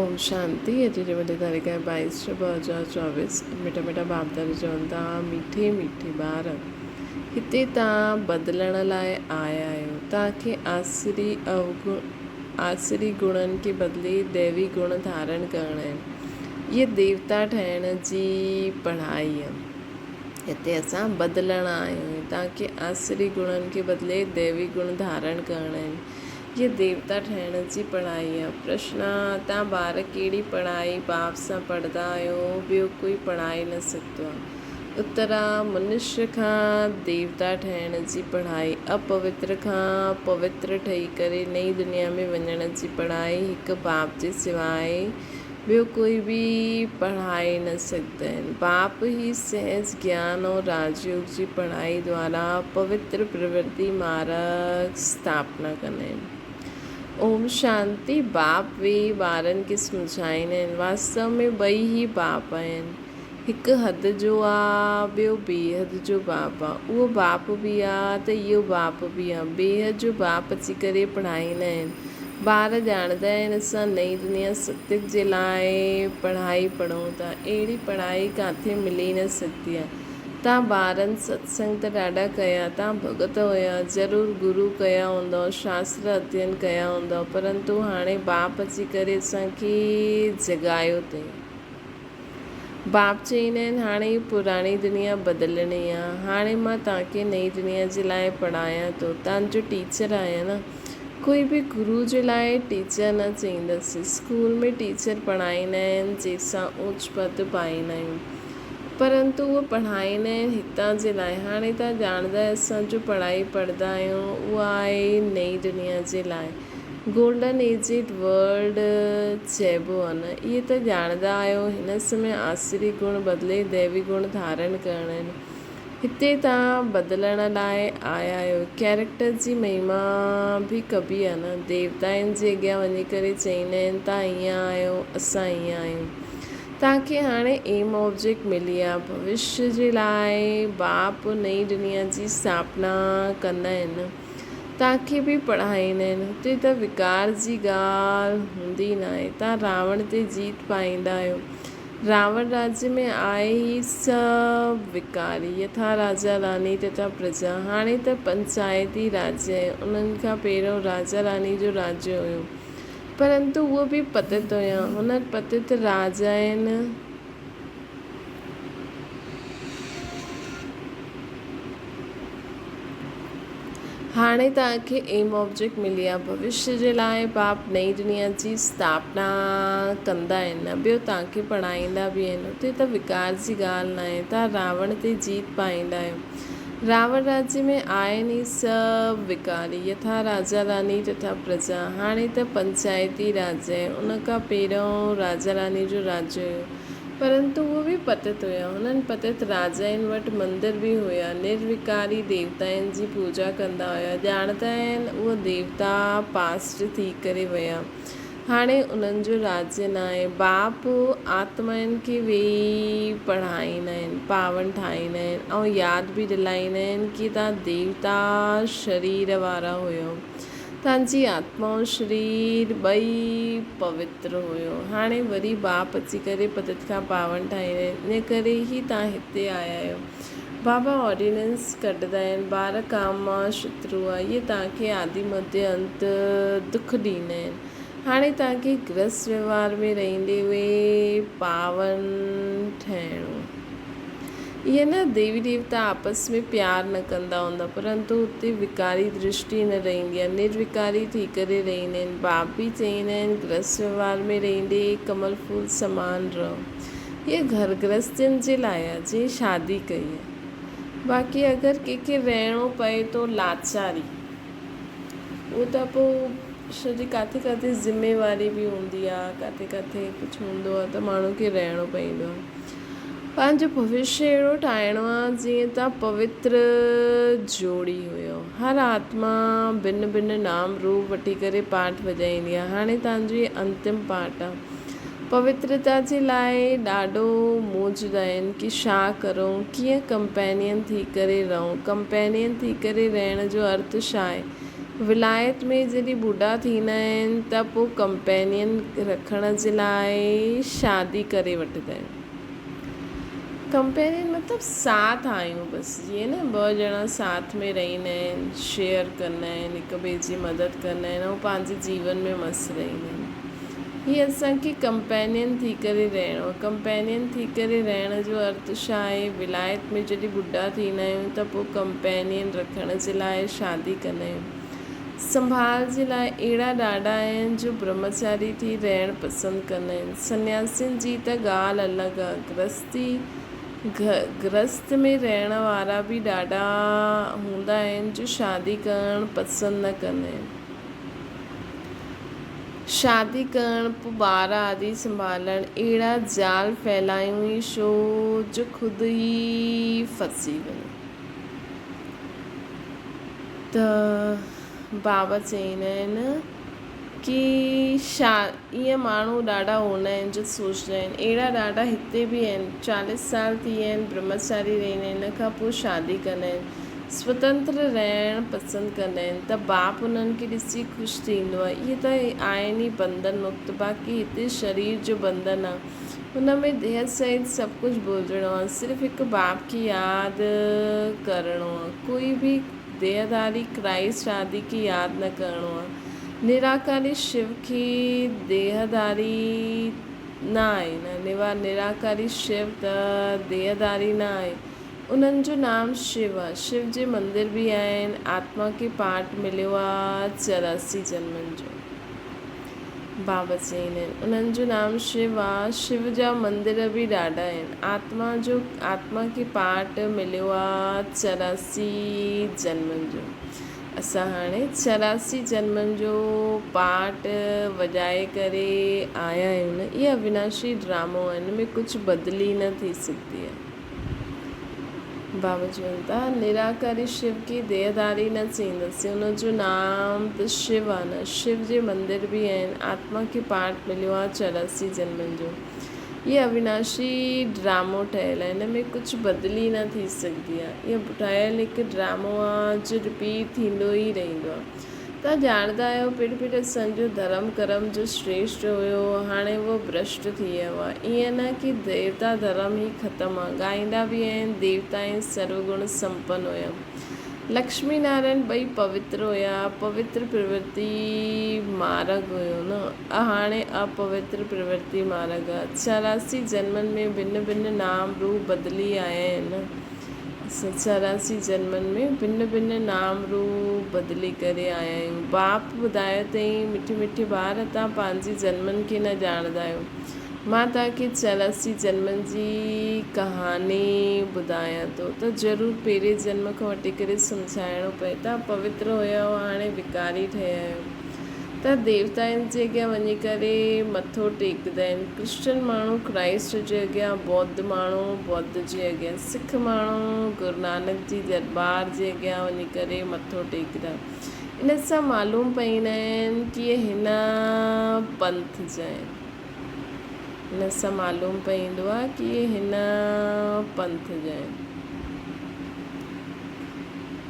اوم شانتي اڄ جي مٿي تاريخ آهي 22 ڇهه 2024 مٺا مٺا باپداري چون ٿا مٺي مٺي ٻار هتي تان بدلڻ لاء آيا آهيو تان کي آسري اوگڻ آسري گڻن کي بدلي ديوي گڻ ڌارڻ ڪرڻا آهن اهي ديوتا ٺهڻ جي پڙهائي آهي هتي اسان بدلڻ آيا آهيون تان کي آسري گڻن کي بدلي ديوي گڻ ڌارڻ ڪرڻا آهن هيء ديوتا ٺهڻ جي پڙهائي آ. پرشن، تان ٻار ڪهڙي پڙهائي باپ سان پڙهندا آهيو، ٻيو ڪوئي پڙهائي نه سگهندو آ. اتر، منشيء کان ديوتا ٺهڻ جي پڙهائي، اپوتر کان پوتر ٺهي ڪري نئين دنيا ۾ وڃڻ جي پڙهائي هڪ باپ جي سواء ٻيو ڪوئي به پڙهائي نه سگهندا آهن. باپ هي سهج گيان ۽ راج يوگ جي پڙهائي دوارا پوتر پرورتي مارگ اسٿاپنا ڪندا آهن. اوم شانتي باپ ويهي ٻارن کي سمجهائيندا آهن. واستو ۾ ٻئي ئي باپ آهن. هڪ حد جو آ ٻيو بيحد جو باپ آ. اهو باپ به آ ته اهو باپ به آ. بيحد جو باپ اچي ڪري پڙهائيندا آهن. ٻار ڄاڻندا آهن اسان نئين دنيا ستيگ جي لاء پڙهائي پڙهون ٿا. اهڙي پڙهائي ڪاٿي ملي نه سگهندي آ. تان ٻارن ستسنگ ته ڏاڍا ڪيا، تان ڀڳت هيا، ضرور گرو ڪيا هوندؤ، شاستر اڌين ڪيا هوندؤ، پرنتو هاڻي باپ اچي ڪري اسان کي جڳايو اٿئي. باپ چئيندا آهن، هاڻي هي پراڻي دنيا بدلڻي آ، هاڻي مان توهان کي نئين دنيا جي لاء پڙهايان ٿو، توهان جو ٽيچر آهيان نه. ڪوئي به گرو جي لاء ٽيچر نه چئيندس. اسڪول ۾ ٽيچر پڙهائيندا آهن، جنهن سان اوچ پد پائيندا آهيون. پرنتو اهي پڙهائيندا آهن هتان جي لاء. هاڻي توهان ڄاڻندا آهيو اسان جو پڙهائي پڙهندا آهيون، اها آهي نئين دنيا جي لاء. گولڊن ايجڊ ورلڊ چئبو آ نه. اهي ته ڄاڻندا آهيو هن سمي آسري گڻ بدلي ديوي گڻ ڌارڻ ڪرڻا آهن. هتي توهان بدلڻ لاء آيا آهيو. ڪيريڪٽر جي مهما به ڪبي آ نه. ديوتائن جي اڳيان وڃي ڪري چئيندا آهن توهان ائين آهيو اسان ائين آهيون. توهان کي هاڻي ايم آبجيڪٽ ملي آ. ڀوشيه جي لاء باپ نئين دنيا جي اسٿاپنا ڪندا آهن. توهان کي به پڙهائيندا آهن. هتي ته وڪار جي ڳالهه هوندي ناهي. توهان راوڻ تي جيت پائيندا آهيو. راوڻ راجيه ۾ آهي هي سڀ وڪاري. يٿا راجا راني تٿا پرجا. هاڻي ته پنچائتي راجيه آهي. انهن کان پهريون راجا راني جو راجيه هيو. پرنتو اهو به پتت هيا. هنر پتت راجائن. هاڻي توهان کي ايم آبجيڪٽ ملي آهي. ڀوشيه جي لاء باپ نئين دنيا جي اسٿاپنا ڪندا آهن. ٻيو توهان کي پڙهائيندا به آهن. اتي ته وڪار جي ڳالهه ناهي. توهان راوڻ تي جيت پائيندا آهيو. راوڻ راجيه ۾ آهن ئي سڀ وڪاري. يٿا راجا راني تٿا پرجا. هاڻي ته پنچائتي راجيه آهي. ان کان پهريون راجا راني جو راجيه هيو. پرنتو اهو به پتت هيا. هنن پتت راجائن وٽ مندر به هيا. نروڪاري ديوتائن جي پوڄا ڪندا هيا. ڄاڻندا آهن اهي ديوتا پاسٽ ٿي ڪري ويا. هاڻي انهن جو راجيه ناهي. باپ آتمائن کي ويهي پڙهائيندا آهن، پاون ٺاهيندا آهن ۽ ياد به ڏلائيندا آهن ڪي توهان ديوتا شرير وارا هيو. توهان جي آتما ۽ شرير ٻئي پوتر هيو. هاڻي وري باپ اچي ڪري پتت کان پاون ٺاهيندا آهن. ان ڪري ئي توهان هتي آيا آهيو. بابا آرڊيننس ڪڍندا آهن. ٻار ڪام مان شترو آ. اهي توهان کي آدي مڌيه انت دک ڏيندا آهن. هاڻي توهان کي گرهست وهنوار ۾ رهندي هوئي پاون ٺهڻو. ائين نه ديوي ديوتا آپس ۾ پيار نه ڪندا هوندا پرنتو اتي وڪاري درشٽي نه رهندي آهي نروڪاري ٿي ڪري رهندا آهن باپ به چئيندا آهن گرهست وهنوار ۾ رهندي ڪمل ڦول سمان رهو هيء گهر گرهستين جي لاء آهي جنهن شادي ڪئي آهي باقي اگر ڪنهن کي رهڻو پئي ٿو لاچاري اهو ته پوء ڇو جي ڪاٿي ڪاٿي ذميواري به هوندي آ ڪاٿي ڪاٿي ڪجهه هوندو آ ته ماڻهو کي رهڻو پوندو آ پنهنجو ڀوشيه اهڙو ٺاهڻو آ جيئن توهان پوتر جوڙي هيو هر آتما ڀن ڀن نام روپ وٺي ڪري پاٺ وڄائيندي آ هاڻي توهان جو هي انتم پاٺ آ پوترتا جي لاء ڏاڍو موجدا آهن ڪي ڇا ڪرون ڪيئن ڪمپينين ٿي ڪري رهون ڪمپينين ٿي ڪري رهڻ جو ارٿ ڇا آهي؟ ولايت ۾ جڏهن ٻڍا ٿيندا آهن ته پوء ڪمپينين رکڻ جي لاء شادي ڪري وٺندا آهن. ڪمپينين مطلب ساٿ آهيون بس جيئن نه ٻه ڄڻا ساٿ ۾ رهندا آهن، شيئر ڪندا آهن، هڪ ٻئي جي مدد ڪندا آهن ۽ پنهنجي جيون ۾ مست رهندا آهن. هي اسان کي ڪمپينين ٿي ڪري رهڻو آهي. ڪمپينين ٿي ڪري رهڻ جو ارٿ ڇا آهي؟ ولايت ۾ جڏهن ٻڍا ٿيندا آهيون ته پوء ڪمپينين رکڻ جي لاء شادي ڪندا آهيون. سنڀال جي لاء اهڙا ڏاڍا آهن جو برهمچاري ٿي رهڻ پسند ڪندا آهن. سنياسين جي ته ڳالهه الڳ آهي. گرهستي گرهست ۾ رهڻ وارا به ڏاڍا هوندا آهن جو شادي ڪرڻ پسند نه ڪندا آهن. شادي ڪرڻ، پوء ٻار آدي سنڀالڻ، اهڙا جال ڦهلايون ئي ڇو جو خود ئي ڦسي وڃون. ته بابا چئيندا آهن ڪي شا ائين ماڻهو ڏاڍا هوندا آهن جو سوچندا آهن اهڙا ڏاڍا هتي به آهن چاليهه سال ٿي ويا آهن برهمچاري رهندا آهن ان کان پوء شادي ڪندا آهن سوتنتر رهڻ پسند ڪندا آهن ته باپ انهن کي ڏسي خوش ٿيندو آهي. اهي ته آهن ئي بنڌن مڪت، باقي هتي شرير جو بنڌن آهي. هن ۾ ديهه سهت سڀ ڪجهه ڀلجڻو آهي. صرف هڪ باپ کي ياد ڪرڻو آهي. ڪوئي به ديهڌاري ڪرائسٽ آدي کي ياد نه ڪرڻو آهي. نراڪاري شو کي ديهڌاري نه آهي نه. نراڪاري شو ته ديهڌاري نه آهي. انهن جو نام شو آ. شو جي مندر به آهن. آتما کي پاٺ مليو آ 84 جنمن جو. بابا چئيندا آهن. انهن جو نام شو آ. شو جا مندر به ڏاڍا آهن. آتما جو آتما کي پاٺ مليو آ 84 جنمن جو. اسان هاڻي 84 جنمن جو پاٺ وڄائي ڪري آيا آهيون نه. اهي اويناشي ڊرامو آهي. ان ۾ ڪجهه بدلي نه ٿي سگهندي آ. بابا چون ٿا، نراڪاري شو کي ديهڌاري نه چئينداسين، ان جو نام ته شو آ نه، شو جي مندر به آهن، آتما کي پاٺ مليو آ 84 جنمن جو. هي اويناشي ڊرامو ٺهيل آ، هن ۾ ڪجهه بدلي نه ٿي سگهندي آ. اهو ٺهيل هڪ ڊرامو آ جو رپيٽ ٿيندو ئي رهندو آ. توهان ڄاڻندا آهيو پڻ پڻ اسان جو ڌرم ڪرم جو شريشٽ هيو هاڻي اهو ڀرشٽ ٿي ويو آهي. ائين نه ڪي ديوتا ڌرم ئي ختم آهي. ڳائيندا به آهن ديوتا ۽ سرو گڻ سمپن هيا. لڪشمي نارائڻ ٻئي پوتر هيا. پوتر پرورتي مارڳ هيو نه هاڻي اپوتر پرورتي مارڳ آهي. 84 جنمن ۾ ڀن ڀن نام روپ بدلي آيا آهن نه. اسان 84 جنمن ۾ ڀن ڀن نام روپ بدلي ڪري آيا آهيون. باپ ٻڌايو اٿئي، مٺي مٺي ٻار توهان پنهنجي جنمن کي نه ڄاڻندا آهيو. مان توهان کي 84 جنمن جي ڪهاڻي ٻڌايان ٿو ته ضرور پهرين جنم کان وٺي ڪري سمجهائڻو پئي. توهان پوتر هيا هاڻي وڪاري ٺهيا آهيو. ته ديوتائن جي اڳيان وڃي ڪري مٿو ٽيڪدا آهن. ڪرسچن ماڻهو ڪرائسٽ جي اڳيان، بوڌ ماڻهو بوڌ جي اڳيان، سک ماڻهو گرونانڪ جي درٻار جي اڳيان وڃي ڪري مٿو ٽيڪدا. ان سان معلوم پئيندا آهن ڪي اهي هن پنٿ جا آهن. ان سان معلوم پئيندو آهي ڪي اهي هن پنٿ جا آهن.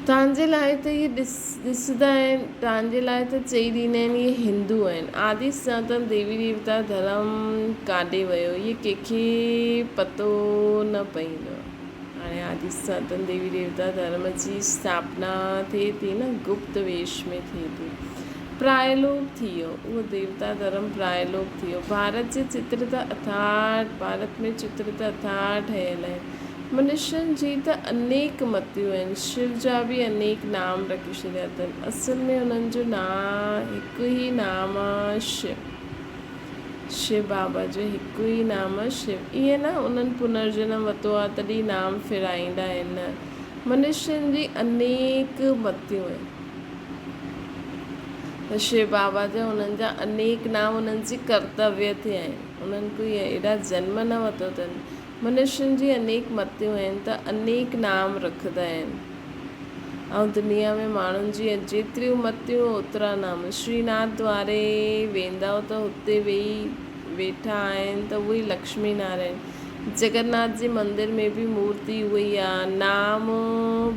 توهان جي لاء ته اهي ڏسندا آهن، توهان جي لاء ته چئي ڏيندا آهن اهي هندو آهن. آدي سناتن ديوي ديوتا ڌرم ڪاڏي ويو اهي ڪنهن کي پتو نه پئيندو آهي. هاڻي آدي سناتن ديوي ديوتا ڌرم جي اسٿاپنا ٿئي ٿي نه گپت ويش ۾ ٿئي ٿي. پرائلوپ ٿي ويو اهو ديوتا ڌرم پرائلوپ ٿي ويو. ڀارت جي چتر ته اٿاهه ڀارت ۾ چتر ته اٿاهه ٺهيل آهن. منشين جي ته انيڪ متيون آهن. شو جا به انيڪ نام رکي ڇڏيا اٿن. اصل ۾ انهن جو هڪ ئي نام آ شو. شو بابا جو هڪ ئي نام آ شو. ائين نه انهن پنرجنم ورتو آ تڏهن نام ڦيرائيندا آهن نه. منشين جي انيڪ متيون آهن. ته شو بابا جا انهن جا انيڪ نام انهن جي ڪرتويه تي آهن. انهن ڪوئي ايڏا جنم نه ورتو اٿن. منشين جي انيڪ متيون آهن ته انيڪ نام رکندا آهن ۽ دنيا ۾ ماڻهن جي جيتريون متيون اوترا نام. شري ناٿ دواري ويندؤ ته هتي ويهي ويٺا آهن ته اهي لڪشمي نارائڻ. جگناٿ جي مندر ۾ به مورتي اها ئي آ، نام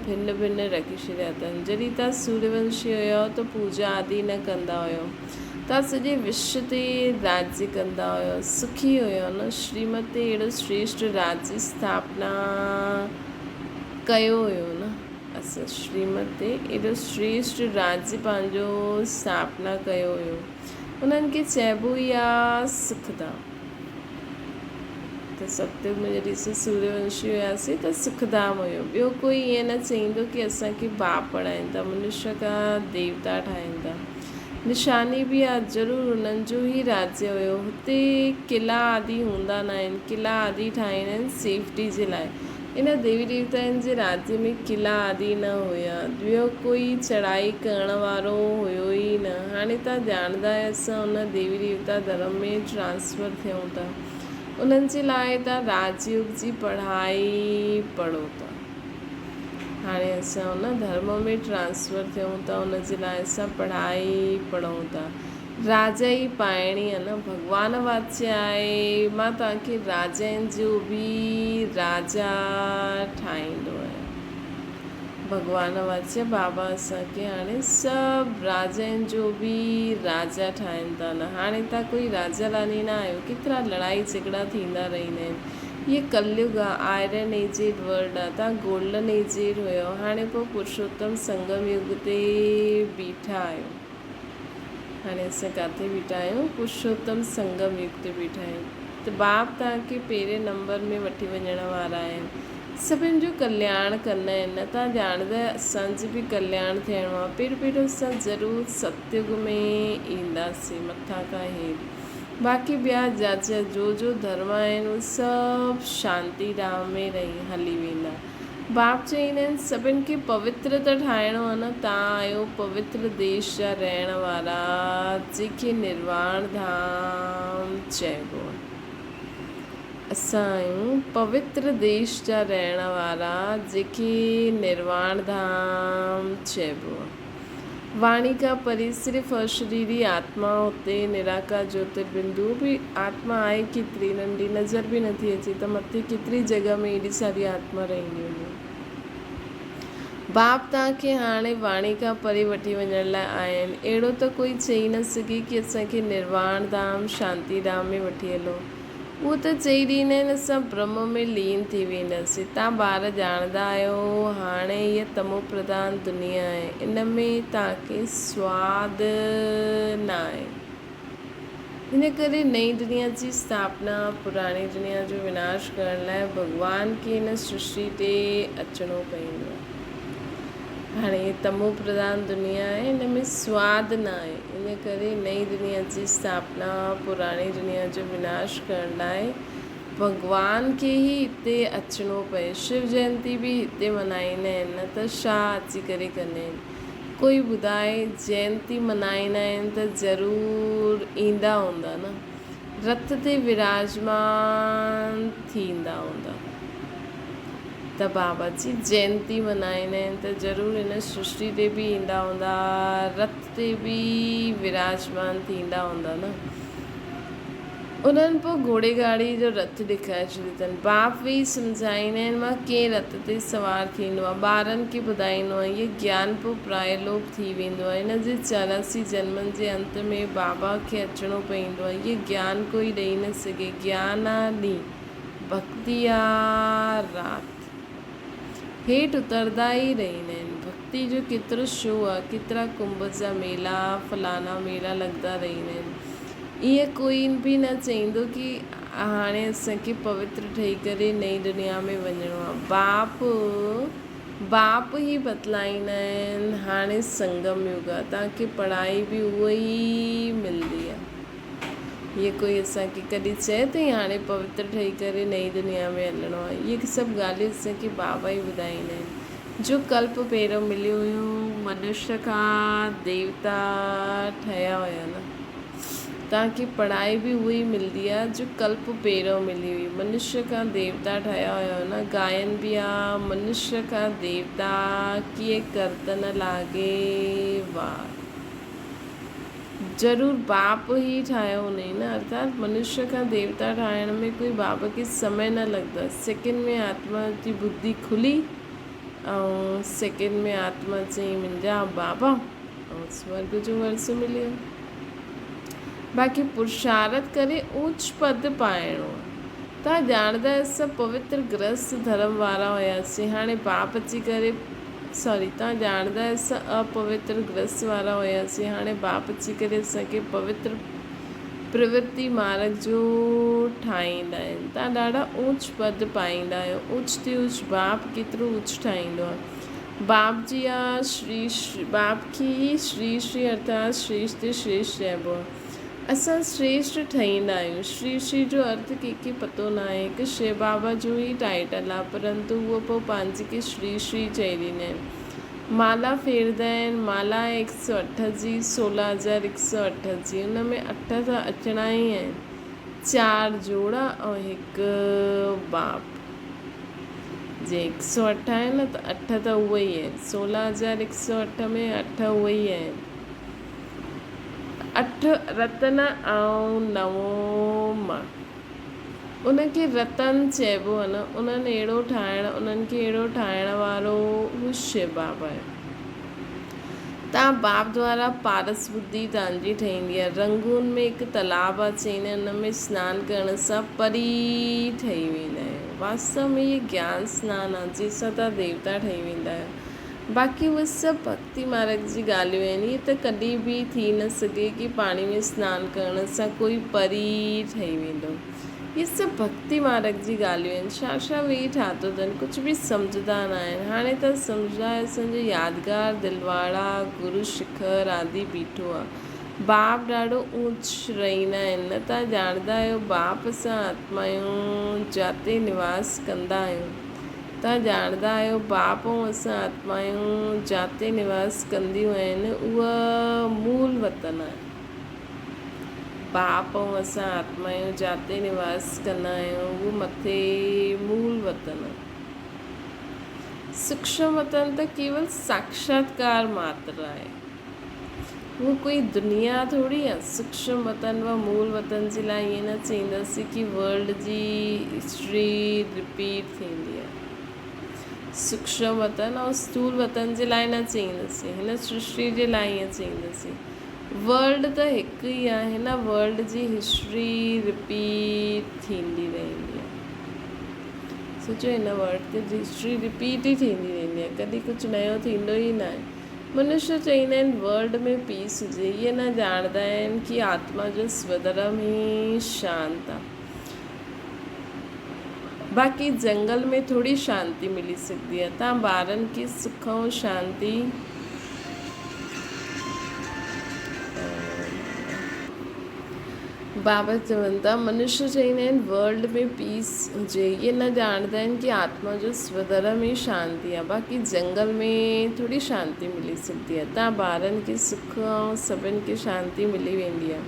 ڀن ڀن رکي ڇڏيا اٿن. جڏهن توهان سوريونشي هيؤ ته پوڄا آدي نه ڪندا هيؤ. توهان سڄي وشو تي راڄ ڪندا هيؤ، سکي هيؤ نه؟ شريمت تي اهڙو شريشٺ راڄ اسٿاپنا ڪيو هيو نه؟ اسان شريمت تي ايڏو شريشٺ راڄ پنهنجو اسٿاپنا ڪيو هيو. انهن کي چئبو ئي آ سکڌام. ته ستيگ ۾ جڏهن اسين سوريه ونشي هياسين ته سکڌام هيو. ٻيو ڪوئي ائين نه چئيندو ڪي اسان کي باپ بڻائين ٿا، منشيه کان ديوتا ٺاهين ٿا. نشاني به آ ضرور انهن جو ئي راجيه هيو. هتي قلعا آدي هوندا ناهن، قلعا آدي ٺاهيندا آهن سيفٽي جي لاء. ان ديوي ديوتائن جي راجيه ۾ قلعا آدي نه هيا. ٻيو ڪوئي چڙهائي ڪرڻ وارو هيو ئي نه. هاڻي توهان ڄاڻندا آهيو اسان ان ديوي ديوتا ڌرم ۾ ٽرانسفر ٿيون ٿا. انهن جي لاء توهان راج يوگ جي پڙهائي پڙهو ٿا. هاڻي اسان ان ڌرم ۾ ٽرانسفر ٿيون ٿا ان جي لاء اسان پڙهائي پڙهون ٿا. راجا ئي پائڻي آ نه. ڀڳوان واچي آهي، مان توهان کي راجائن جو به راجا ٺاهيندو آهيان. ڀڳوان واچي بابا اسان کي هاڻي سڀ راجائن جو به راجا ٺاهين ٿا نه. هاڻي توهان ڪوئي راجا راني نه آهيو. ڪيترا لڙائي جهڳڙا ٿيندا رهندا آهن. هيء ڪليگ آ، آئرن ايجڊ ورلڊ آ. توهان گولڊن ايجڊ هيؤ. هاڻي پوء پرشوتم سنگم يگ تي بيٺا آهيو. هاڻي اسان ڪاٿي بيٺا آهيون؟ پرشوتم سنگم يگ تي بيٺا آهيون ته باپ توهان کي پهرين نمبر ۾ وٺي وڃڻ وارا آهن. سڀن جو ڪلياڻ ڪندا آهن نه توهان ڄاڻندا آهيو اسان جو به ڪلياڻ ٿيڻو آهي. پهريون پهريون اسان ضرور ستيگ ۾ اينداسين مٿان کان هيٺ. باقي ٻيا جاچ جو جو ڌرم آهن اهي سڀ شانتي ڌام ۾ رهي هلي ويندا. باپ چئيندا آهن، سڀن کي پوتر ته ٺاهڻو آهي نه، توهان آهيو پوتر ديش جا رهڻ وارا، جنهن کي نرواڻ ڌام چئبو آهي. اسان آهيون پوتر ديش جا رهڻ وارا، جنهن کي نرواڻ ڌام چئبو آهي. واڻي کان پري صرف اشريري آتما اتي نراڪار جيوتر بندو به آتما آهي ڪيتري ننڍي نظر به نٿي اچي ته مٿي ڪيتري جڳهه ۾ ايڏي ساري آتما رهندي هوندي. باپ توهان کي هاڻي واڻي کان پري وٺي وڃڻ لاء آيا آهن. اهڙو ته ڪوئي چئي نه سگهي ڪي اسان کي نرواڻ ڌام، شانتي ڌام ۾ وٺي هلو. هو ته چئي ڏيندا آهن اسان برهم ۾ لين ٿي وينداسين. توهان ٻار ڄاڻندا آهيو هاڻي هيء تمو پرڌان دنيا آهي ان ۾ توهان کي سواد نه آهي. ان ڪري نئين دنيا جي اسٿاپنا پراڻي دنيا جو وناش ڪرڻ لاء ڀڳوان کي هن سرشٽي تي اچڻو پوندو آهي. هاڻي هيء تمو پرڌان دنيا آهي، ان ۾ سواد نه آهي، ان ڪري نئين دنيا جي اسٿاپنا، پراڻي دنيا جو وناش ڪرڻ لاء ڀڳوان کي ئي هتي اچڻو پئي. شو جينتي به هتي ملهائيندا آهن، نه ته ڇا اچي ڪري ڪندا آهن. ڪوئي ٻڌائي جينتي ملهائيندا آهن ته ضرور ايندا هوندا نه؟ رٿ تي وراجمان ٿيندا هوندا. ته بابا جي جينتي منائيندا آهن ته ضرور هن سرشٽي تي به ايندا هوندا، رٿ تي به وراجمان ٿيندا هوندا نه. انهن پوء گهوڙي گاڙي جو رٿ ڏيکاري ڇڏيو اٿن. باپ ويهي سمجهائيندا آهن مان ڪئين رٿ تي سوار ٿيندو آهيان. ٻارن کي ٻڌائيندو آهيان. هيء گيان پوء پرائلوپ ٿي ويندو آهي. هن جي 84 جنمن جي انت ۾ بابا کي اچڻو پوندو آهي. هيء گيان ڪوئي ڏئي نه سگهي. گيان آ ڏينهن. ڀڳتي آ رات. هيٺ اتردا ئي رهندا آهن. ڀڳتي جو ڪيترو شو آ، ڪيترا ڪنڀ جا ميلا، فلانا ميلا لڳندا رهندا آهن. ائين ڪوئي به نه چئيندو ڪي هاڻي اسان کي پوتر ٺهي ڪري نئين دنيا ۾ وڃڻو آ. باپ باپ ئي بتلائيندا آهن هاڻي سنگم يگ آ، توهان کي پڙهائي به اهو ئي ملندي آ. هيء ڪوئي اسان کي ڪڏهن چئي ته هاڻي پوتر ٺهي ڪري نئين دنيا ۾ هلڻو آهي. اهي سڀ ڳالهيون اسان کي بابا ئي ٻڌائيندا آهن. جو ڪلپ پهريون مليون هيون، منش کان ديوتا ٺهيا هيا نه. توهان کي پڙهائي به اها ئي ملندي آهي جو ڪلپ پهريون ملي هئي. منش کان ديوتا ٺهيا هيا نه. گائن به آ، منش کان ديوتا ڪيئي ڪرتن لاڳي وار. ضرور باپ ئي ٺاهيو هوندئي نه ارٿات منشيه کان ديوتا ٺاهڻ ۾ ڪوئي باب کي سمي نه لڳندو آهي. سيڪنڊ ۾ آتما جي ٻڌي کلي ۽ سيڪنڊ ۾ آتما چيائين منهنجا بابا ۽ سورڳ جو ورثو ملي ويو. باقي پرشارٿ ڪري اوچ پد پائڻو آهي. توهان ڄاڻندا آهيو اسان پوتر گرهست ڌرم وارا هياسين هاڻي باپ اچي ڪري سوري توهان ڄاڻندا آهيو اسان اپوتر گرهست وارا هياسين هاڻي باپ اچي ڪري اسان کي پوتر پرورتي مارگ جو ٺاهيندا آهن. توهان ڏاڍا اوچ پد پائيندا آهيو. اوچ تي اوچ باپ ڪيترو اوچ ٺاهيندو آهي. باپ جي آ شري باپ کي ئي شري شري ارٿات شريشٽ تي شريشٽ چئبو آهي. اسان شريشٽ ٺهيندا آهيون. شري شري جو ارٿ ڪنهن کي پتو ناهي. هڪ شو بابا جو ئي ٽائيٽل آهي پرنتو اهو پوء پنهنجي کي شري شري چئي ڏيندا آهن. مالا ڦيردا آهن. مالا آهي هڪ سؤ اٺ جي، سولهه هزار هڪ سؤ اٺ جي. ان ۾ اٺ ته اچڻا ئي آهن. چار جوڙا ۽ هڪ باپ. جي هڪ سؤ اٺ آهن نه ته اٺ ته اهي ئي آهن. سولهه هزار هڪ سؤ اٺ ۾ اٺ اهي ئي آهن. اٺ رتن ۽ نو مان. ان کي رتن چئبو هو نه، انهن اهڙو ٺاهڻ، انهن کي اهڙو ٺاهڻ وارو هو شو بابا. تان باپ دوارا پارس ٻڌي تان جي ٺهيندي آهي. رنگون ۾ هڪ تلاب آهي چئيندا آهن ان ۾ سنان ڪرڻ سان پري ٺهي ويندا آهيو. واستو ۾ هي گيان سنان آهي جنهن سان تان ديوتا ٺهي ويندا آهيو. باقي اهي سڀ ڀڳتي مارگ جي ڳالهيون آهن. اهي ته ڪڏهن به ٿي نه سگهي ڪي پاڻي ۾ سنان ڪرڻ سان ڪوئي پري ٺهي ويندو. اهي سڀ ڀڳتي مارگ جي ڳالهيون آهن. ڇا ڇا ويهي ٺاتو اٿن. ڪجهه به سمجهندا نه آهن. هاڻي ته سمجهندا آهيو اسان جو يادگار دلواڙا گرو شکر آدي بيٺو آهي. باپ ڏاڍو اونچ رهيندا آهن نه تان ڄاڻندا آهيو باپ اسان آتمايون جاتي نواس ڪندا آهيون. توهان ڄاڻندا آهيو باپ ۽ اسان آتمائون جاتي نواس ڪنديون آهن اهو مول وطن آهي. باپ ۽ اسان آتمائون جاتي نواس ڪندا آهيون اهو مٿي مول وطن آهي. سوڪشم وطن ته ڪيول ساڪشاتڪار ماتر آهي. هو ڪوئي دنيا ٿوري آ. سوڪشم وطن و مول وطن جي لاء ائين نه چئينداسين ڪي ورلڊ جي هسٽري رپيٽ ٿيندي آ. سوڪشم وطن ۽ اسٿول وطن جي لاء نه چئينداسين. هن سرشٽي جي لاء ائين چئينداسين. ورلڊ ته هڪ ئي آ. هن ورلڊ جي هسٽري رپيٽ ٿيندي رهندي آ. سوچيو هن ورلڊ تي هسٽري رپيٽ ئي ٿيندي رهندي آ. ڪڏهن ڪجهه نيو ٿيندو ئي ناهي. منشيه چئيندا آهن ورلڊ ۾ پيس هجي، اهي نه ڄاڻندا آهن ڪي آتما جو سوڌرم ئي شانت آ. باقي جنگل ۾ ٿوري شانتي ملي سگهندي آ. تان ٻارن کي سک ۽ شانتي. بابت چون ٿا، منشيه چئيندا آهن ورلڊ ۾ پيس هجي، اهي نه ڄاڻندا آهن ڪي آتما جو سوڌرم ئي شانتي آهي، باقي جنگل ۾ ٿوري شانتي ملي سگهندي آهي، تان ٻارن کي سک ۽ سڀن کي شانتي ملي ويندي آهي،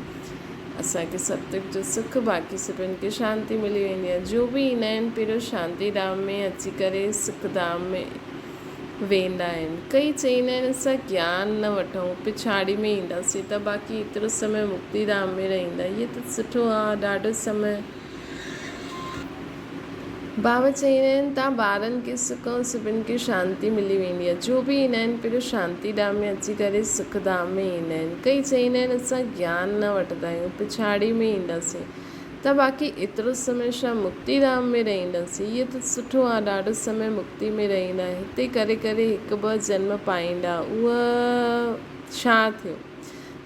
اسان کي ستيگ جو سک باقي سڀن کي شانتي ملي ويندي آهي، جو به ايندا آهن پهريون شانتي ڌام ۾ اچي ڪري سک ڌام ۾. ويندا آهن. ڪئي چئيندا آهن اسان گيان نه وٺون پڇاڙي ۾ اينداسين ته باقي ايترو سمي مڪتي ڌام ۾ رهيندا هي ته سٺو آ ڏاڍو سمي. بابا چئيندا آهن تان ٻارن کي سک ۽ سڀن کي شانتي ملي ويندي آ جو به ايندا آهن پهريون شانتي ڌام ۾ اچي ڪري سک ڌام ۾ ايندا آهن ڪئي چئيندا آهن اسان گيان نه وٺندا آهيون پڇاڙي ۾ اينداسين ته باقي ايترو سمي ڇا مڪتي ڌام ۾ رهينداسين؟ هيء ته سٺو آ ڏاڍو سمي مڪتي ۾ رهيندا، هتي ڪري ڪري هڪ ٻه جنم پائيندا، اهو ڇا ٿيو؟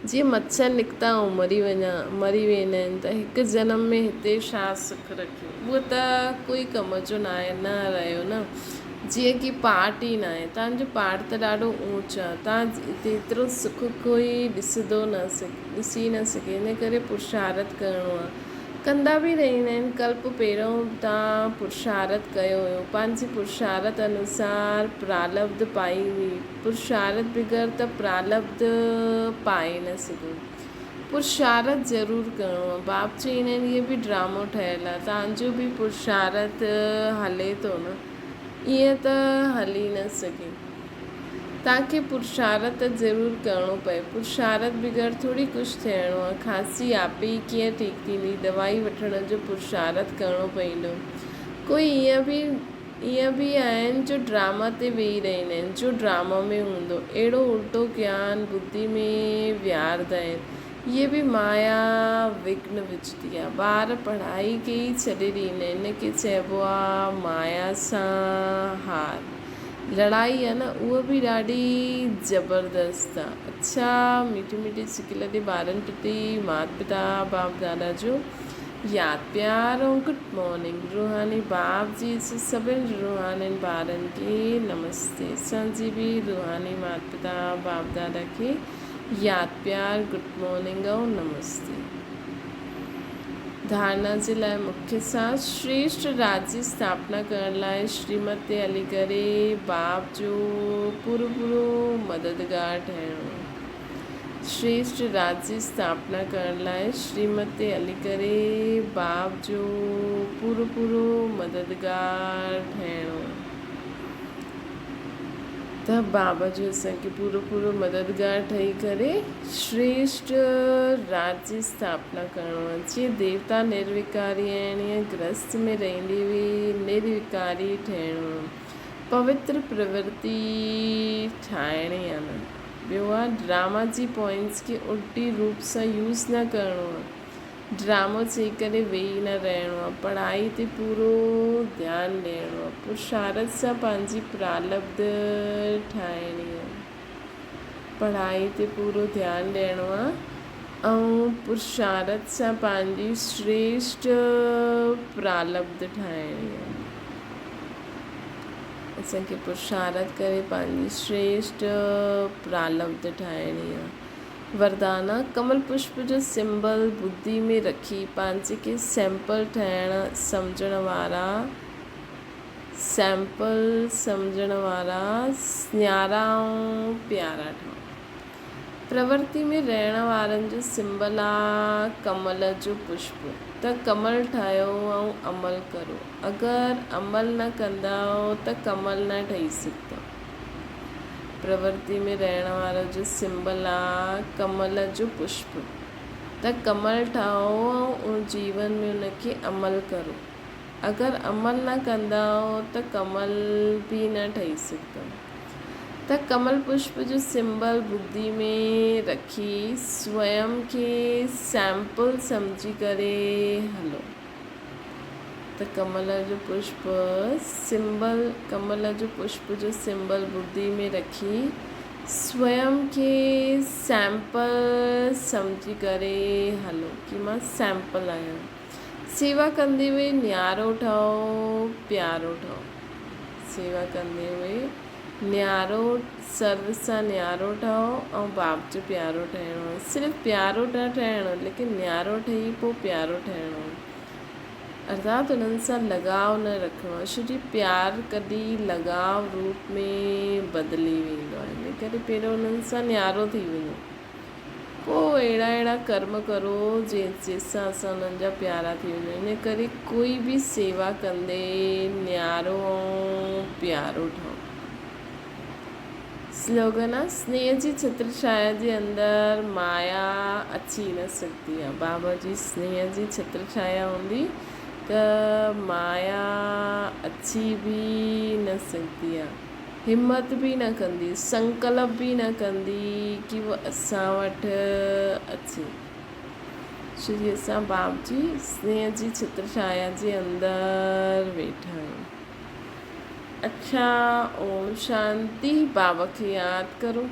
جيئن مڇر نڪتا ۽ مري وڃان، مري ويندا آهن ته هڪ جنم ۾ هتي ڇا سک رکيو؟ اهو ته ڪوئي ڪم جو ناهي، نه رهيو نه. جيئن ڪي پاٽ ئي ناهي. تان جو پاٽ ته ڏاڍو اونچ آ، تان هتي ايترو سک ڪوئي ڏسندو نه سگهي. ڏسي نه سگهي ان ڪري پرشارٿ ڪرڻو آ. ڪندا به رهندا آهن. ڪلپ پهريون تان پرشارٿ ڪيو هيو. پنهنجي پرشارٿ انوسار پرالبڌ پائي هئي. پرشارٿ بغير ته پرالبڌ پائي نه سگهو. پرشارٿ ضرور ڪرڻو آ. باپ چئيندا آهن اهي به ڊرامو ٺهيل آ. تان جو به پرشارٿ هلي ٿو نه. ائين ته هلي نه سگهي. توهان کي پرشارت ته ضرور ڪرڻو پئي. پرشارت بغير ٿوري ڪجهه ٿيڻو آ. کانسي آپي ئي ڪيئن ٺيڪ ٿيندي. دوائي وٺڻ جو پرشارت ڪرڻو پئيندو. ڪوئي ائين به ائين به آهن جو ڊراما تي ويهي رهندا آهن. جو ڊرامو ۾ هوندو. اهڙو الٽو گيان ٻڌي ۾ ويهاردا آهن. اهي به مايا وگهن وجهندي آ. ٻار پڙهائي کي ئي ڇڏي ڏيندا آهن. ان کي چئبو آ مايا سان هار. لڙائي آ نه اها به ڏاڍي زبردست آ. اڇا ميٺي ميٺي سڪ لڏي ٻارن پرتي مات پتا باپ دادا جو ياد پيار ۽ گڊ مارننگ روحاني باپ جي سڀن روحانين ٻارن کي نمستي اسان جي به روحاني مات پتا باپ دادا کي ياد پيار گڊ مارننگ ۽ نمستي. ڌارنا جي لاء مکيه سان شريشٽ راج جي اسٿاپنا ڪرڻ لاء شريمت تي هلي ڪري باپ جو پورو پورو مددگار ٺهڻو. شريشٽ راج جي اسٿاپنا ڪرڻ لاء شريمت تي هلي ڪري باپ جو پورو پورو مددگار ٺهڻو. ته بابا جو اسان کي پورو پورو مددگار ٺهي ڪري شريشٽ راج جي اسٿاپنا ڪرڻو آهي. جيئن ديوتا نرويڪاري آهن ائين گرهست ۾ رهندي به نرويڪاري ٺهڻو آهي. پوتر پرورتي ٺاهڻي آهي نه. ٻيو آهي ڊراما جي پوائنٽس کي الٽي روپ سان يوز نه ڪرڻو آهي. ڊرامو چئي ڪري ويهي نه رهڻو آ، پڙهائي تي پورو ڌيان ڏيڻو آ، پرشارت سان پنهنجي پرالبڌ ٺاهڻي آ، پڙهائي تي پورو ڌيان ڏيڻو آ ۽ پرشارت سان پنهنجي شريشٽ پرالبڌ ٺاهڻي آ. اسان کي پرشارت ڪري پنهنجي شريشٽ پرالبڌ ٺاهڻي آ. وردانا، ڪمل پشپ جو سمبل ٻڌي ۾ رکي پنهنجي کي سيمپل ٺاهڻ سمجهڻ وارا سيمپل سمجهڻ وارا نيارا ۽ پيارا ٺهو. پرورتي ۾ رهڻ وارن جو سمبل آ ڪمل جو پشپ ته ڪمل ٺاهيو ۽ عمل ڪرو اگر عمل نه ڪندؤ ته ڪمل نه ٺهي سگهندؤ. پرورتي ۾ رهڻ وارو جو سمبل آ ڪمل جو پشپ ته ڪمل ٺاهو ۽ ان جيون ۾ ان کي عمل ڪرو اگر عمل نه ڪندؤ ته ڪمل به نه ٺهي سگهندؤ ته ڪمل پشپ جو سمبل ٻڌي ۾ رکي سويم کي سيمپل سمجهي ڪري هلو. ته ڪمل جو پشپ سمبل ڪمل جو پشپ جو سمبل ٻڌي ۾ رکي سويم کي سيمپل سمجهي ڪري هلو ڪي مان سيمپل آهيان سيوا ڪندي هئي نيارو ٺهو پيارو ٺهو سيوا ڪندي هئي نيارو سرو سان نيارو ٺهو ۽ باپ جو پيارو ٺهڻو آهي. صرف پيارو نه ٺهڻو ليڪن نيارو ٺهي پوء پيارو ٺهڻو آهي. ارٿات انهن سان لڳاء نه رکڻو آهي ڇو جي پيار ڪڏهن لڳاء روپ ۾ بدلي ويندو آهي ان ڪري پهريون انهن سان نيارو ٿي وڃو پوء اهڙا اهڙا ڪرم ڪرو جنهن سان اسان انهن جا پيارا ٿي وڃون ان ڪري ڪوئي به سيوا ڪندي نيارو ۽ پيارو ٺهو. سلوگن آ سنيهه جي ڇتر ڇايا جي اندر مايا اچي نه سگهندي آ. بابا جي سنيهه جي ڇتر ڇايا هوندي ته مايا اچي به نه سگهندي آ. همت به نه ڪندي، سنڪلپ به نه ڪندي ڪي هوء اسان وٽ اچي. ڇو جي اسان باپ جي سنيهه جي ڇتر ڇايا جي اندر ويٺا آهيون. اڇا اوم شانتي بابا کي ياد ڪرو.